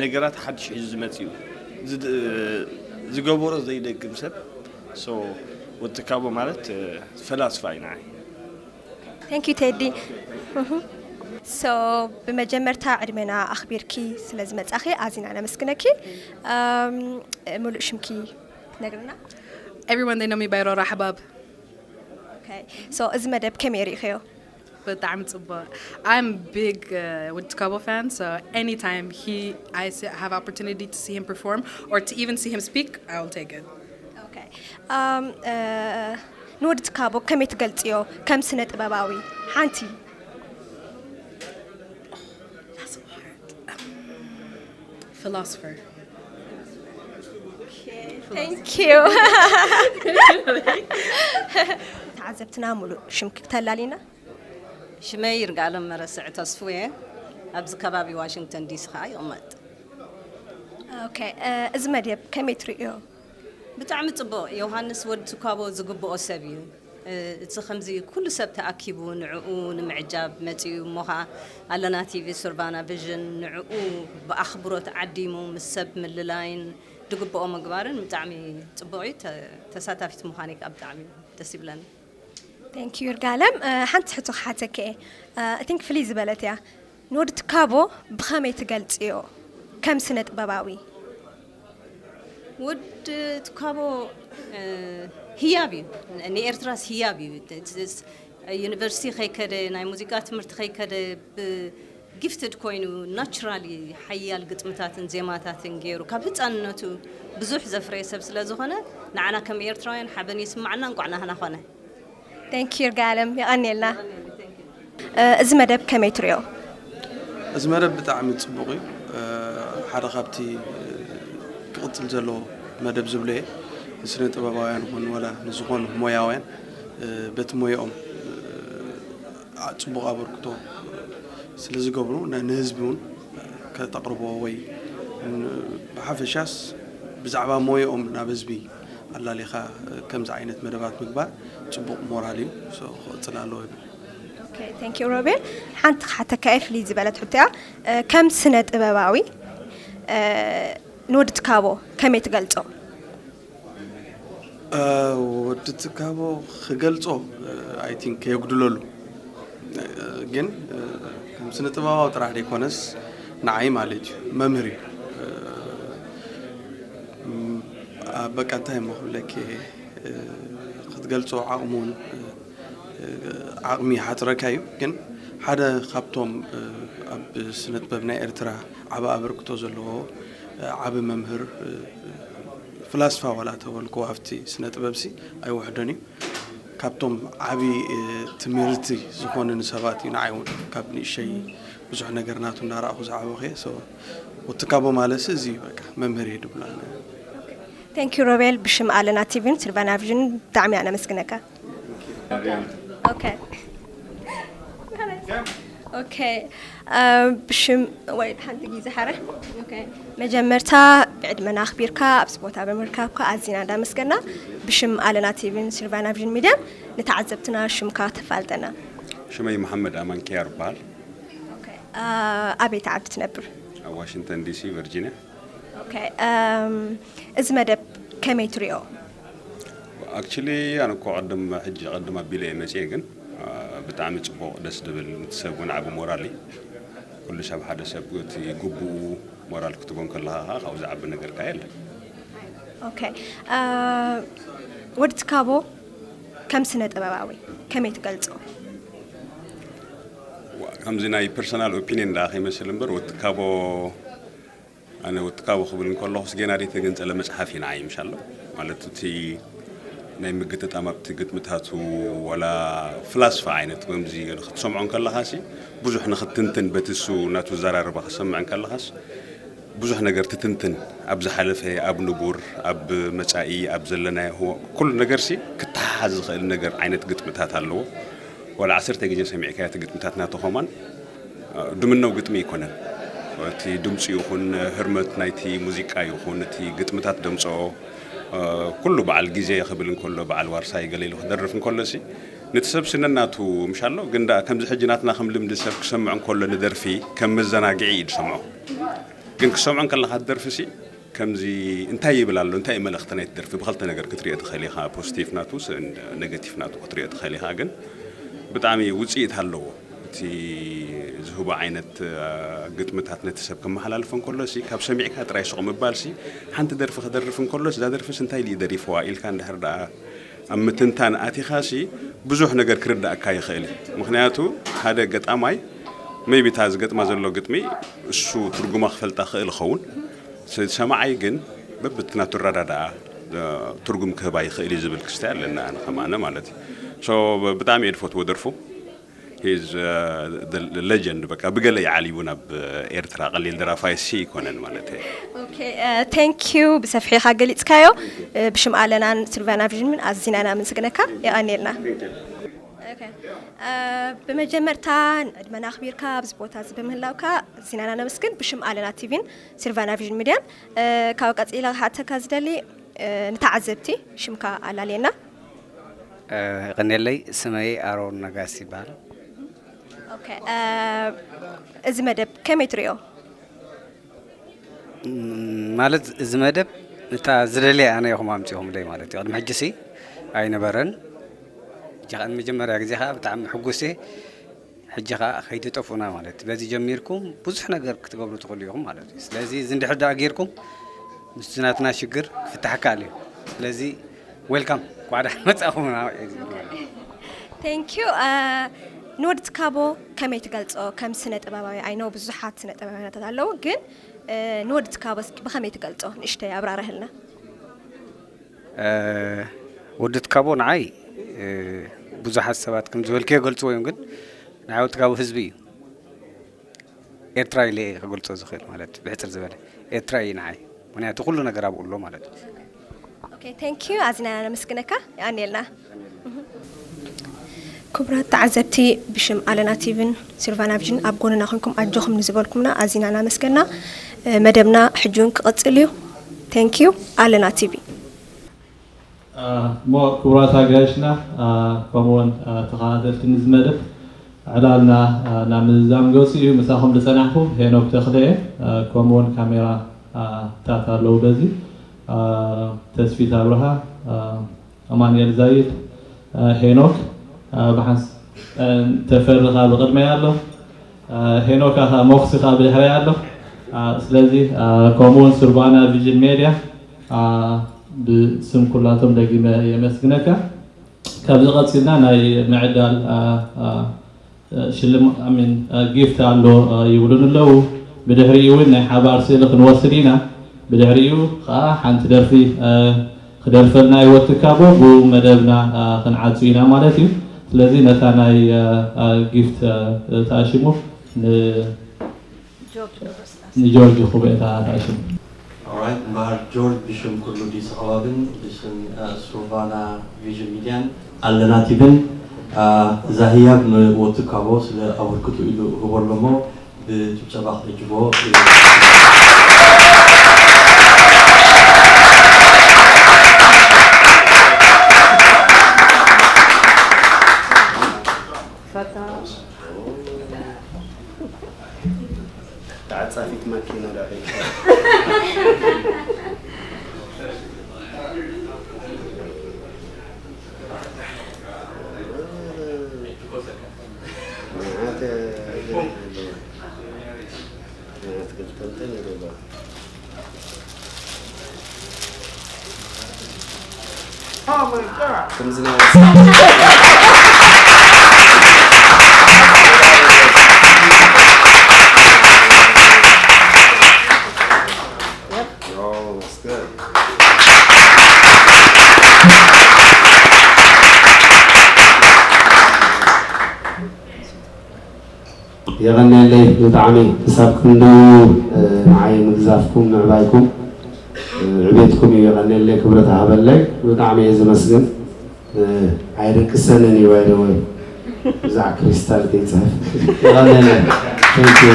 ነገራት ሓድሽ ሒዙ ዝመፅ እዩ ዝገበሮ ዘይደግም ሰብ so ወዲ ትካቦ ማለት ፈላስፋ እዩ ንዓይ Thank you ቴዲ so ብመጀመርታ ዕድሜና ኣኽቢርኪ ስለ ዝመጻኺ ኣዚና ነመስግነኪ ምሉእ ሽምኪ ትነግርና Everyone they know me by Rora Habab Okay so እዚ መደብ ከመይ ርኢኽዮ ብጣዕሚ ጽቡቅ I'm big uh, with Kabo fan so anytime he I have opportunity to see him perform or to even see him speak I will take it ንወዲ ትካቦ ከመይ ትገልጽዮ ከም ስነ ጥበባዊ ሓንቲ philosopher Thank you. ተዓዘብትና ሙሉእ ሽምኪ ክተላሊና ሽመይ ይርጋለም መረስዕ ተስፉ እየ ኣብዚ ከባቢ ዋሽንግተን ዲሲ ከዓ ይቕመጥ ኦኬ እዚ መድየብ ከመይ ትርእዮ ብጣዕሚ ጽቡቕ። ዮሃንስ ወዲ ትኳቦ ዝግብኦ ሰብ እዩ። እ፣ እዚ ከምዚ ኩሉ ሰብ ተኣኪቡ ንዕኡ ንምዕጃብ መጺኡ እሞ ኸኣ ኣለና ቲቪ፣ ሱርቫና ቪዥን ንዕኡ ብኣኽብሮት ዓዲሙ ምስ ሰብ ምልላይን ዝግብኦ ምግባርን ብጣዕሚ ጽቡቕ እዩ። ተ-፣ ተሳታፊት ምዃነይ ከኣ ብጣዕሚ ደስ ይብለኒ። Thank you ይርጋለም። ሓንቲ ሕቶ ክሓተኪ እየ። I think ፍልይ ዝበለት እያ። ንወዲ ትካቦ ብኸመይ ትገልጽዮ ከም ስነ ጥበባዊ? ወዲ ትካቦ ህያብ እዩ። ንኤርትራስ ህያብ እዩ። ዩኒቨርሲቲ ከይከደ፣ ናይ ሙዚቃ ትምህርቲ ከይከደ፣ ብጊፍትድ ኮይኑ ናቹራሊ ሓያል ግጥምታትን ዜማታትን ገይሩ ካብ ህፃንነቱ ብዙሕ ዘፍረየ ሰብ ስለ ዝኾነ ንዓና ከም ኤርትራውያን ሓበን ይስማዓና። እንቋዕ ናህና ኮነ። Thank you ይርጋለም፣ የቐንየልና። እዚ መደብ ከመይ ትሪኦ? እዚ መደብ ብጣዕሚ ፅቡቕ እዩ። ሓደ ካብቲ ክቕፅል ዘለዎ መደብ ዝብሎ እየ። ንስነ ጥበባውያን ይኹን ወላ ንዝኾኑ ሞያውያን በቲ ሞያኦም ፅቡቕ ኣበርክቶ ስለ ዝገብሩ ንህዝቢ እውን ከተቕርቦ ወይ ብሓፈሻስ ብዛዕባ ሞያኦም ናብ ህዝቢ ኣላሊኻ ከምዚ ዓይነት መደባት ምግባር ፅቡቕ ሞራል እዩ። ክቕፅል ኣለዎ ይብል። Thank you ሮቤል። ሓንቲ ክሓተካ እየ፣ ፍልይ ዝበለት ሕቶ እያ። ከም ስነ ጥበባዊ ንወዲ ትካቦ ከመይ ትገልጾ? ወዲ ትካቦ ክገልጾ I think የጉድለሉ፣ ግን ከም ስነ ጥበባዊ ጥራሕ ዘይኮነስ ንዓይ ማለት እዩ መምህር እዩ። በቃ እንታይ እሞ ክብለኪ፣ ክትገልጾ ዓቕሙን ዓቕሚ ይሓፅረካ እዩ። ግን ሓደ ካብቶም ኣብ ስነ ጥበብ ናይ ኤርትራ ዓቢ ኣበርክቶ ዘለዎ ዓቢ መምህር፣ ፍላስፋ ዋላ ተበልኩ ኣብቲ ስነ ጥበብሲ ኣይውሕዶን እዩ። ካብቶም ዓቢ ትምህርቲ ዝኾኑኒ ሰባት እዩ ንዓይ እውን። ካብ ንእሸይ ብዙሕ ነገር ናቱ እንዳረኣኹ ዝዓበኹ እየ። ወዲ ትካቦ ማለትሲ እዚ እዩ በቃ መምህር እየ ድብሎ። Thank you ሮቤል፣ ብሽም ኣለና ቲቪን ሲልቫና ቪዥን ብጣዕሚ እያ ነመስግነካ። Okay. ብሽም ወይ ሓንቲ ግዜ ሓረ። መጀመርታ ብዕድመና ኣኽቢርካ ኣብዚ ቦታ ብምርካብካ ኣዚና እንዳመስገና። ብሽም ኣለና ቲቪን ሲልቫና ቪዥን ሚድያን ንተዓዘብትና ሽምካ ተፋልጠና። ሽመይ መሓመድ ኣማን ኪያር ይበሃል። ኣበይ ዓዲ ትነብር? ኣብ ዋሽንግተን ዲሲ ቨርጂኒያ። እዚ መደብ ከመይ ትሪኦ? Actually ኣነ እኮ ቅድም ሕጂ ቅድም ኣቢለ እየ መፅየ፣ ግን ብጣዕሚ ፅቡቕ ደስ ድብል፣ እቲ ሰብ እውን ዓቢ ሞራል እዩ። ኩሉ ሰብ ሓደ ሰብ እቲ ግቡኡ ሞራል ክትቦ እንከለኻ ከዓ ካብኡ ዝዓቢ ነገር ከዓ የለን። Okay. ወዲ ትካቦ ከም ስነ ጥበባዊ ከመይ ትገልጾ? ከምዚ ናይ personal opinion ደኣ ከይመስል እምበር ወዲ ትካቦ ኣነ ወዲ ትካቦ ክብል እንከለኹስ ጌና ዘይተገንጸለ መጽሓፍ እዩ ንዓይ ምሻሎ። ማለት እቲ ናይ ምግጥጣም ኣብቲ ግጥምታቱ ዋላ ፍላስፋ ዓይነት ከምዚ ክትሰምዖ እንከለኻሲ ብዙሕ ንኽትንትን በቲ እሱ ናቱ ዘራርባ ክሰምዕ እንከለኻስ ብዙሕ ነገር ትትንትን ኣብ ዝሓለፈ ኣብ ንቡር ኣብ መጻኢ ኣብ ዘለናዮ ኩሉ ነገርሲ ክተሓሓዝ ዝኽእል ነገር ዓይነት ግጥምታት ኣለዎ። ዋላ ዓሰርተ ግዜ ሰሚዕካዮ እቲ ግጥምታት ናቱ ከማን ድምነው ግጥሚ ኣይኮነን። እቲ ድምፂ ይኹን ህርመት ናይቲ ሙዚቃ ይኹን እቲ ግጥምታት ደምፅኦ ኩሉ በዓል ግዜ ክብል እንከሎ በዓል ዋርሳይ ገለ ኢሉ ክደርፍ እንከሎ ሲ ነቲ ሰብ ስነናቱ ምሻሎ ግን ደኣ ከምዚ ሕጂ ናትና ከም ልምዲ ሰብ ክሰምዕ እንከሎ ንደርፊ ከም መዘናግዒ እዩ ዝሰምዖ። ግን ክሰምዖ እንከለኻ ደርፊ ሲ ከምዚ እንታይ ይብል ኣሎ እንታይ እዩ መልእኽቲ ናይቲ ደርፊ ብኸልተ ነገር ክትሪኦ ትኽእል ኢኻ። ፖዚቲቭ ናቱ ስ- ኔጋቲቭ ናቱ ክትሪኦ ትኽእል ኢኻ። ግን ብጣዕሚ ውፅኢት ኣለዎ። እቲ ዝህቦ ዓይነት ግጥምታት ነቲ ሰብ ከመሓላልፎ እንከሎ ሲ ካብ ሰሚዕካ ጥራይ ስቕ ምባል ሲ ሓንቲ ደርፊ ክደርፍ እንከሎ እዛ ደርፍስ እንታይ ኢሉ ደሪፍዋ ኢልካ እንድሕር ደኣ ኣብ ምትንታን ኣቲኻ ሲ ብዙሕ ነገር ክርዳእካ ይኽእል እዩ። ምኽንያቱ ሓደ ገጣማይ maybe እታ ዝገጥማ ዘሎ ግጥሚ እሱ ትርጉማ ክፈልጣ ክእል ይኸውን። ሰማዓይ ግን በብቲ ናቱ ኣረዳድኣ ትርጉም ክህባ ይኽእል እዩ ዝብል ክስታይ ኣለና ኣነ ከም ኣነ ማለት እዩ። So ብጣዕሚ እየ ዝፈትዎ ደርፉ። He's legend በቃ ብገለ ይዓልቡ ናብ ኤርትራ ቀሊል ደራፋይ ሲ ኣይኮነን ማለት እየ። Thank you ብሰፊሑ ኢኻ ገሊፅካዮ። ብሽም ኣለናን ሲልቫና ቪዥንን ኣዚና ኢና ነመስግነካ። የቐንየልና። ብመጀመርታ ዕድመና ኣኽቢርካ ኣብዚ ቦታ እዚ ብምህላውካ ኣዚና ኢና ነመስግን ብሽም ኣለና ቲቪን ሲልቫና ቪዥን ሚድያን። ካብ ቀፂለ ክሓተካ ዝደሊ ንተዓዘብቲ ሽምካ ኣላልየና። ቀኔለይ፣ ስመይ ኣሮን ነጋስ ይበሃል። ኦኬ፣ እዚ መደብ ከመይ ትሪኦ? ማለት እዚ መደብ እታ ዝደለየ ኣነ ኢኹም ኣምፂኹምለይ ማለት እዩ። ቅድሚ ሕጂ ሲ ኣይነበረን። ሕጂ ኸዓ ንመጀመርያ ግዜ ኸዓ ብጣዕሚ ሕጉስ እየ። ሕጂ ኸዓ ከይትጠፍኡና ማለት እዩ። በዚ ጀሚርኩም ብዙሕ ነገር ክትገብሩ ትኽእሉ ኢኹም ማለት እዩ። ስለዚ እዚ እንድሕር ደኣ ጌርኩም ምስቲ ናትና ሽግር ክፍታሕ ይከኣል እዩ። ስለዚ ዌልካም፣ እንኳዕ ደሓን መጻእኹም። Thank you። ንወዲ ትካቦ ከመይ ትገልጾ? ከም ስነ ጥበባዊ፣ I know ብዙሓት ስነ ጥበባውያናት ኣለዉ፣ ግን ንወዲ ትካቦ እስኪ ብኸመይ ትገልጾ? ንእሽተይ ኣብራርህልና። ወዲ ትካቦ ንዓይ ብዙሓት ሰባት ከም ዝበልክዮ ይገልጽዎ እዮም፣ ግን ንዓይ ወዲ ትካቦ ህዝቢ እዩ። ኤርትራ ኢለ እየ ክገልጾ ዝኽእል ማለት እዩ። ብሕጽር ዝበለ ኤርትራ እዩ ንዓይ፣ ምክንያቱ ኩሉ ነገር ኣብኡ ኣሎ ማለት እዩ። Okay, thank you። ኣዚና ነመስግነካ። የቐንየልና። ክቡራት ተዓዘብቲ፣ ብሽም ኣለና ቲቪን ሲልቫና ቪዥን ኣብ ጎንና ኮንኩም ኣጆኹም ንዝበልኩምና ኣዚና እናመስገና፣ መደብና ሕጂ እውን ክቕጽል እዩ። Thank you። ኣለና ቲቪ። እሞ ክቡራት ኣጋይሽና፣ ከምኡውን ተኸታተልቲ ንዚ መደብ፣ ዕላልና ናብ ምዝዛም ገፁ እዩ። ምሳኹም ዝፀናሕኩ ሄኖክ ተኽለ እየ። ከምኡውን ካሜራ ታት ኣለዉ። በዚ ተስፊት ኣብርሃ፣ ኣማንኤል ዛይድ፣ ሄኖክ፣ ብሓንስ ተፈሪ ኸዓ ብቕድመይ ኣሎ። ሄኖካ ኸዓ ሞክሲ ኸዓ ብድሕረይ ኣሎ። ስለዚ ከምኡውን ሱርባና ቪዥን ሜድያ ብስም ኩላቶም ደጊመ የመስግነካ። ካብዚ ቀፂልና ናይ ምዕዳል ሽልማ ኣሚን ጊፍት ኣሎ ይብሉን ኣለዉ። ብድሕሪኡ እውን ናይ ሓባር ስእሊ ክንወስድ ኢና። ብድሕሪኡ ከዓ ሓንቲ ደርፊ ክደርፈልና ይወትካቦ ብኡ መደብና ክንዓጹ ኢና ማለት እዩ። ስለዚ ነታ ናይ ጊፍት ተኣሽሙ ንጆርጅ ኩቤታ ተኣሽሙ። Alright፣ እምበኣር ጆርጅ ብሽም ኩሉ ዲሲ ከባብን ብሽም ሱርባና ቪዥን ሚድያን ኣለና ቲቪን እዛ ህያብ ንወትካቦ ስለ ኣበርክቱ ኢሉ ህቦ ኣሎ እሞ ብጭብጨባ ክዕጅቦ ተዓጻፊት ማኪና ዶ ሒዝካ? መዓት መዓት ግልጥልጥል ይብሉ። የቐንየለይ ብጣዕሚ ክሳብ ክንድኡ ንዓይ ምግዛፍኩም ምዕባይኩም ዕቤትኩም እዩ። የቐንየለይ ክብረት ሃበለይ። ብጣዕሚ እየ ዝመስግን። ኣይርቅሰንን እዩ ባይደወይ ብዛዕ ክሪስታል ከይፅሕፍ። የቐንየለይ። Thank you።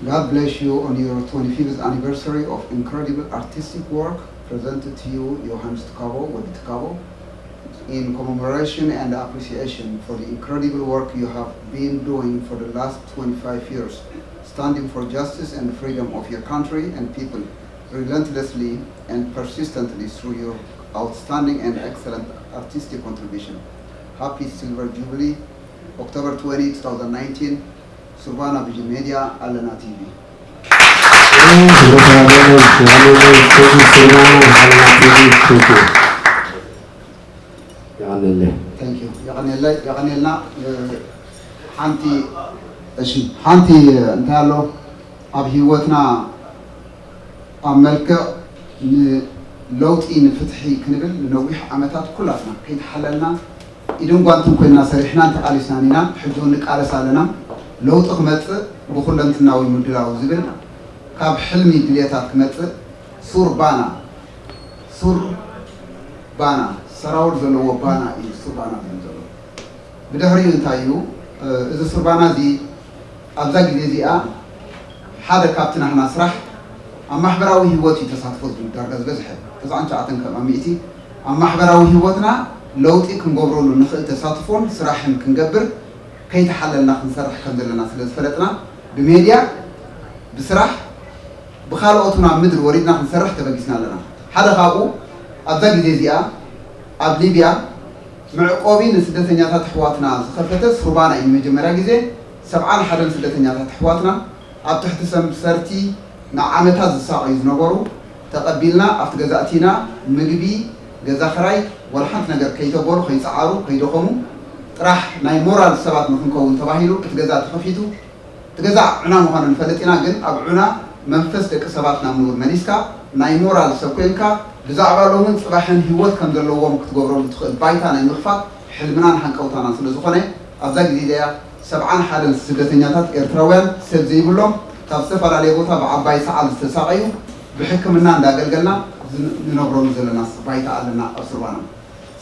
God bless you on your twenty-fifth anniversary of incredible artistic work presented to you, Johannes Tukabo, Wadi Tukabo, in commemoration and appreciation for the incredible work you have been doing for the last twenty-five years, standing for justice and freedom of your country and people, relentlessly and persistently through your outstanding and excellent artistic contribution. Happy Silver Jubilee, October twenty, two thousand nineteen, Surbana Vision Media, ኣለና ቲቪ። ክብረት ሃበለይ፣ ክብረት ሃበለይ፣ ክብረት ሃበለይ፣ ክብረት ሃበለይ። የቐንየለይ። Thank you። የቐንየለይ፣ የቐንየልና። ሓንቲ፣ እሺ፣ ሓንቲ እንታይ ኣሎ ኣብ ህይወትና ኣብ መልክዕ ንለውጢ ንፍትሒ ክንብል ንነዊሕ ዓመታት ኩላትና ከይተሓለልና ኢድን ጓንትን ኮይንና ሰሪሕናን ተቓሊስናን ኢና። ሕጂ እውን ንቃለስ ኣለና። ለውጢ ክመፅእ ብኩለንትናዊ ምድላው ዝብል ካብ ሕልሚ ድልየታት ክመፅእ ሱር ባና ሱር ባና ሰራውር ዘለዎ ባና እዩ ሱር ባና ዝብል ዘሎ። ብድሕሪኡ እንታይ እዩ? እዚ ሱርባና እዚ ኣብዛ ግዜ እዚኣ ሓደ ካብቲ ናህና ስራሕ ኣብ ማሕበራዊ ህይወት እዩ ተሳትፎ ዝብል ዳርጋ ዝበዝሐ ተስዓን ትሽዓተን ከም ሚእቲ ኣብ ማሕበራዊ ህይወትና ለውጢ ክንገብረሉ ንኽእል ተሳትፎን ስራሕን ክንገብር ከይተሓለልና ክንሰርሕ ከም ዘለና ስለ ዝፈለጥና ብሜድያ ብስራሕ ብኻልኦት ናብ ምድሪ ወሪድና ክንሰርሕ ተበጊስና ኣለና። ሓደ ካብኡ ኣብዛ ግዜ እዚኣ ኣብ ሊብያ መዕቆቢ ንስደተኛታት ኣሕዋትና ዝኸፈተ ሱርባና እዩ። ንመጀመርያ ግዜ ሰብዓን ሓደን ስደተኛታት ኣሕዋትና ኣብ ትሕቲ ሰምሰርቲ ንዓመታት ዝሳቐዩ ዝነበሩ ተቐቢልና ኣብቲ ገዛ ኣእቲና ምግቢ፣ ገዛ ክራይ፣ ወላ ሓንቲ ነገር ከይተበሉ ከይጸዓሩ ከይደኸሙ ጥራሕ ናይ ሞራል ሰባት ንክንከውን ተባሂሉ እቲ ገዛ ተኸፊቱ እቲ ገዛ ዕና ምዃኑ ንፈልጥ ኢና፣ ግን ኣብ ዕና መንፈስ ደቂ ሰባት ናብ ንቡር መሊስካ ናይ ሞራል ሰብ ኮይንካ ብዛዕባ ሎምን ጽባሕን ህይወት ከም ዘለዎም ክትገብረሉ ትኽእል ባይታ ናይ ምኽፋት ሕልምናን ሃንቀውታናን ስለ ዝኾነ ኣብዛ ግዜ እዚኣ ሰብዓን ሓደን ስደተኛታት ኤርትራውያን ሰብ ዘይብሎም ካብ ዝተፈላለየ ቦታ ብዓባይ ሰዓል ዝተሳቐዩ ብሕክምና እንዳገልገልና ንነብረሉ ዘለና ባይታ ኣለና ኣብ ሱርባና።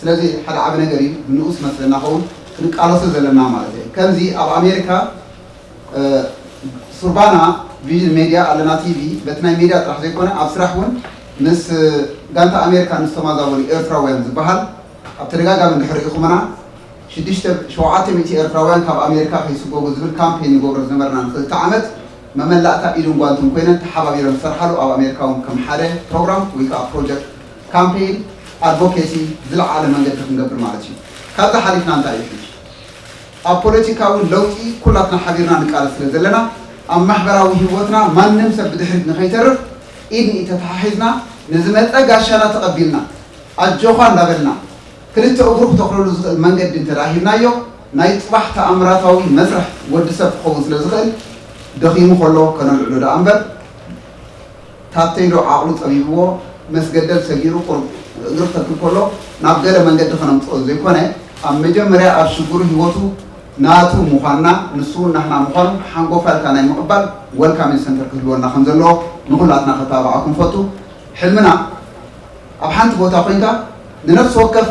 ስለዚ ሓደ ዓቢ ነገር እዩ፣ ብንኡስ መስለና ኸውን ክንቃለሶ ዘለና ማለት እዩ። ከምዚ ኣብ ኣሜሪካ ሱርባና ቪዥን ሜድያ ኣለና ቲቪ በቲ ናይ ሜድያ ጥራሕ ዘይኮነ ኣብ ስራሕ እውን ምስ ጋንታ ኣሜሪካ ንዝተማዛበሉ ኤርትራውያን ዝበሃል ኣብ ተደጋጋሚ እንድሕር ርኢኹምና ሽዱሽተ ሸውዓተ ሚእቲ ኤርትራውያን ካብ ኣሜሪካ ከይስጎጉ ዝብል ካምፔን ንገብሮ ዝነበርና ንክልተ ዓመት መመላእታ ኢድን ጓንትን ኮይነን ተሓባቢረን ዝሰርሓሉ ኣብ ኣሜሪካ እውን ከም ሓደ ፕሮግራም ወይ ከዓ ፕሮጀክት ካምፔን ኣድቮኬሲ ዝለዓለ መንገዲ ክንገብር ማለት እዩ። ካብዚ ሓሊፍና እንታይ እዩ ሕጂ ኣብ ፖለቲካዊ ለውጢ ኩላትና ሓቢርና ንቃለስ ስለ ዘለና ኣብ ማሕበራዊ ህይወትና ማንም ሰብ ብድሕሪት ንኸይተርፍ ኢድ ንኢድ ተተሓሒዝና ንዝመፀ ጋሻና ተቐቢልና ኣጆኻ እንዳበልና ክልተ እግሩ ክተኽለሉ ዝኽእል መንገዲ እንተ ሂብናዮ ናይ ፅባሕ ተኣምራታዊ መስርሕ ወዲ ሰብ ክኸውን ስለ ዝኽእል ደኺሙ ከሎ ከነልዕሎ ደኣ እምበር ታተይ ዶ ዓቕሉ ጸቢብዎ መስገደል ሰጊሩ ቁሩብ እግሪ ክተክል ከሎ ናብ ገለ መንገዲ ከነምጽኦ ዘይኮነ ኣብ መጀመርያ ኣብ ሽግሩ ህይወቱ ናቱ ምዃንና ንሱ እውን ናህና ምዃኑ ሓንጎፋ ኢልካ ናይ ምቕባል ወልካሚንግ ሰንተር ክህልወና ከም ዘለዎ ንኹላትና ከተባብዓኩም ፈቱ። ሕልምና ኣብ ሓንቲ ቦታ ኮይንካ ንነፍሲ ወከፍ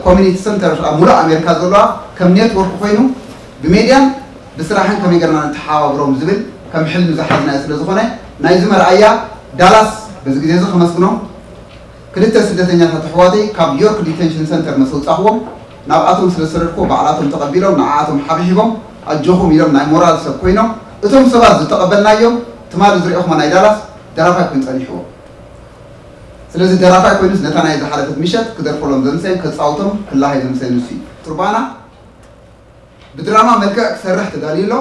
ኮሚኒቲ ሰንተር ኣብ ሙሉእ ኣሜሪካ ዘለዋ ከም ኔትወርክ ኮይኑ ብሜድያን ብስራሕን ከመይ ገርና ንተሓባብሮም ዝብል ከም ሕልሚ ዝሓዝናዮ ስለ ዝኾነ ናይዚ መርኣያ ዳላስ በዚ ግዜ እዚ ከመስግኖም ክልተ ስደተኛታት ኣሕዋተይ ካብ ዮርክ ዲቴንሽን ሰንተር መስ ውፃኽዎም ናብኣቶም ስለ ዝሰደድኩዎ ባዕላቶም ተቐቢሎም ንዓኣቶም ሓብሒቦም ኣጆኹም ኢሎም ናይ ሞራል ሰብ ኮይኖም እቶም ሰባት ዝተቐበልናዮም ትማሊ ዝሪኦኹሞ ናይ ዳላስ ደራፋይ ኮይኑ ጸኒሕዎ። ስለዚ ደራፋይ ኮይኑስ ነታ ናይ ዝሓለፈት ምሸት ክደርፈሎም ዘምሰየን ከጻውቶም ክላሃይ ዘምሰየን ንሱ እዩ። ሱርባና ብድራማ መልክዕ ክሰርሕ ተዳልዩ ኣሎ።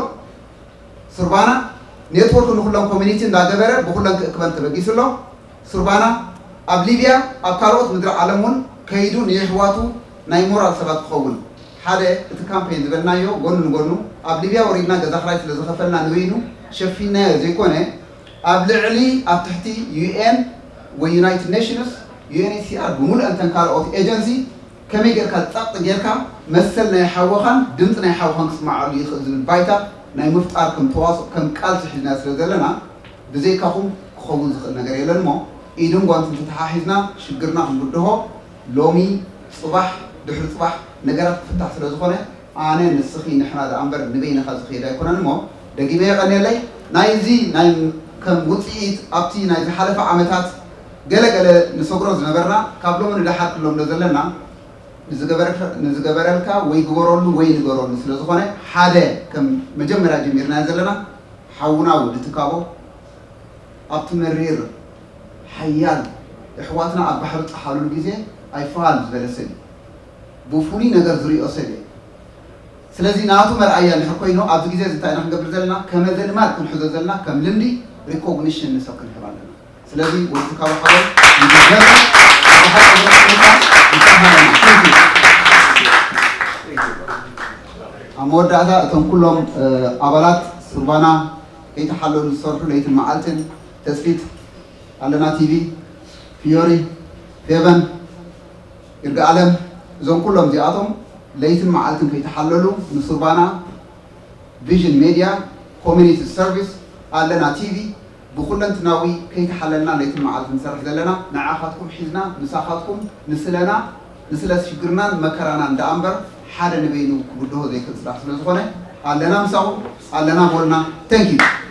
ሱርባና ኔትወርክ ንኹሎም ኮሚኒቲ እንዳገበረ ብኹለን ክእክበን ተበጊሱ ኣሎ። ሱርባና ኣብ ሊብያ ኣብ ካልኦት ምድሪ ዓለም እውን ከይዱ ንየሕዋቱ ናይ ሞራል ሰባት ክኸውን ሓደ እቲ ካምፔን ዝበልናዮ ጎኒ ንጎኑ ኣብ ሊብያ ወሪድና ገዛ ክራይ ስለ ዝኸፈልና ንበይኑ ሸፊንናዮ ዘይኮነ ኣብ ልዕሊ ኣብ ትሕቲ ዩ ኤን ወይ ዩናይትድ ኔሽንስ፣ ዩ ኤን ኤች ሲ ኣር ብምሉአን ተን ካልኦት ኤጀንሲ ከመይ ጌርካ ጸቕጢ ጌርካ መሰል ናይ ሓወኻን ድምጺ ናይ ሓወኻን ክስምዓሉ ይኽእል ዝብል ባይታ ናይ ምፍጣር ከም ተዋስኦ ከም ቃልሲ ሒዝና ስለ ዘለና ብዘይካኹም ክኸውን ዝኽእል ነገር የለን እሞ ኢድን ጓንትን ተተሓሒዝና ሽግርና ክንብድሆ ሎሚ ጽባሕ ድሕሪ ጽባሕ ነገራት ክፍታሕ ስለ ዝኾነ ኣነ ንስኺ ንሕና ደኣ እምበር ንበይንኻ ዝኸይድ ኣይኮነን እሞ ደጊመ የቐንየለይ ናይዚ ናይ ከም ውፅኢት ኣብቲ ናይ ዝሓለፈ ዓመታት ገለ ገለ ንሰግሮ ዝነበርና ካብ ሎሚ ንደሓር ክለምዶ ዘለና ንዝገበረልካ ወይ ግበረሉ ወይ ንገረሉ ስለ ዝኾነ ሓደ ከም መጀመርያ ጀሚርናዮ ዘለና ሓውና ወዲ ትካቦ ኣብቲ መሪር ሓያል ኣሕዋትና ኣብ ባሕሪ ዝጠሓሉሉ ግዜ ኣይፋል ዝበለ ሰብ እዩ። ብፍሉይ ነገር ዝሪኦ ሰብ እየ። ስለዚ ናቱ መርኣያ እንድሕር ኮይኑ ኣብዚ ግዜ እዚ እንታይ ኢና ክንገብር ዘለና ከመዘ ልማድ ክንሕዞ ዘለና ከም ልምዲ ሪኮግኒሽን ንሰብ ክንህብ ኣለና። ስለዚ ወዲ ካብ ሓወይ ንግበር ኣብ መወዳእታ እቶም ኩሎም ኣባላት ሱርባና ከይተሓለሉ ዝሰርሑ ለይትን መዓልትን ተስፊት ኣለና ቲቪ ፊዮሪ ፌቨን ይርጋኣለም እዞም ኩሎም እዚኣቶም ለይትን መዓልትን ከይተሓለሉ ንሱርባና ቪዥን ሜድያ ኮሚኒቲ ሰርቪስ ኣለና ቲቪ ብኩለንትናዊ ከይተሓለልና ለይትን መዓልትን ንሰርሕ ዘለና ንዓኻትኩም ሒዝና ምሳኻትኩም ንስለና ንስለ ሽግርናን መከራናን ደኣ እምበር ሓደ ንበይኑ ክብድሆ ዘይክእል ስራሕ ስለ ዝኾነ ኣለና ምሳኹም፣ ኣለና ጎንና። Thank you።